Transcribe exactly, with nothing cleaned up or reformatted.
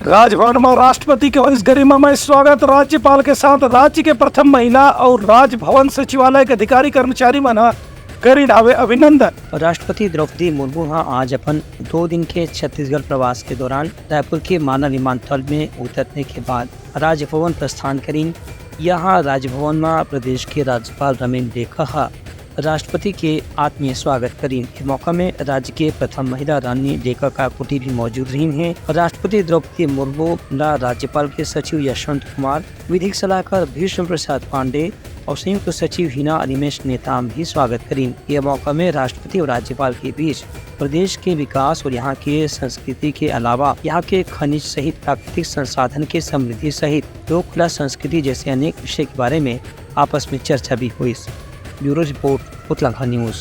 राजभवन म राष्ट्रपति के होइस गरिमामय स्वागत। राज्यपाल के साथ राज्य के प्रथम महिला अउ राजभवन सचिवालय के अधिकारी कर्मचारी मन ह करिन हावे अभिनंदन। राष्ट्रपति द्रौपदी मुर्मू ह आज अपन दो दिन के छत्तीसगढ़ प्रवास के दौरान रायपुर के माना विमानतल में उतरने के बाद राजभवन प्रस्थान करिन। यहाँ राजभवन म प्रदेश के राज्यपाल रमेन डेका ह राष्ट्रपति के आत्मीय स्वागत करिन। ए मौका में राज्य के प्रथम महिला रानी डेका काकुटी भी मौजूद रहिन हे। राष्ट्रपति द्रौपदी मुर्मू ला राज्यपाल के सचिव यशवंत कुमार, विधिक सलाहकार भीष्म प्रसाद पांडे अउ संयुक्त सचिव हिना अनिमेश नेताम भी स्वागत करिन। ए मौका में राष्ट्रपति अउ राज्यपाल के बीच प्रदेश के विकास अउ यहाँ के संस्कृति के अलावा यहाँ के खनिज सहित प्राकृतिक संसाधन के समृद्धि सहित लोक कला संस्कृति जैसे अनेक विषय के बारे में आपस में चर्चा भी होइस। Bureau report, Utlagha news.